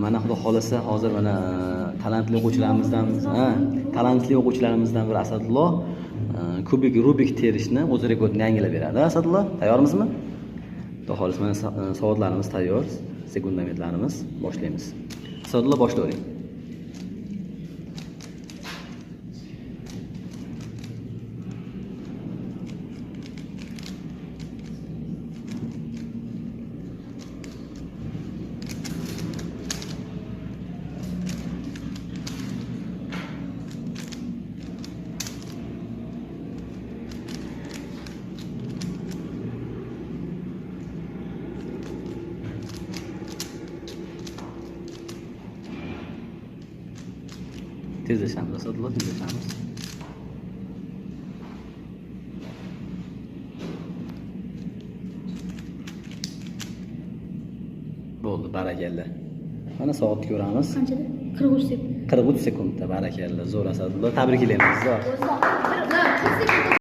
Mana xudo xohlasa hozir mana talantli o'quvchilarimizdan, ha, talantli o'quvchilarimizdan biri Asadullo kubik Rubik terishni o'z rekordini yangilab beradi. Asadullo, tayyormizmi? Xudo xohlasa mana soatlarimiz tayyor, sekundometlarimiz, boshlaymiz. Asadullo, boshlayvering. Tezlashamiz, Asadullo, tezlashamiz. Bo'ldi, barakalla. Mana soatni ko'ramiz. Qanchada? 43 sekund. 43 sekundda, barakalla. Zo'r, Asadullo, tabriklaymiz. Zo'r. 1 sekund.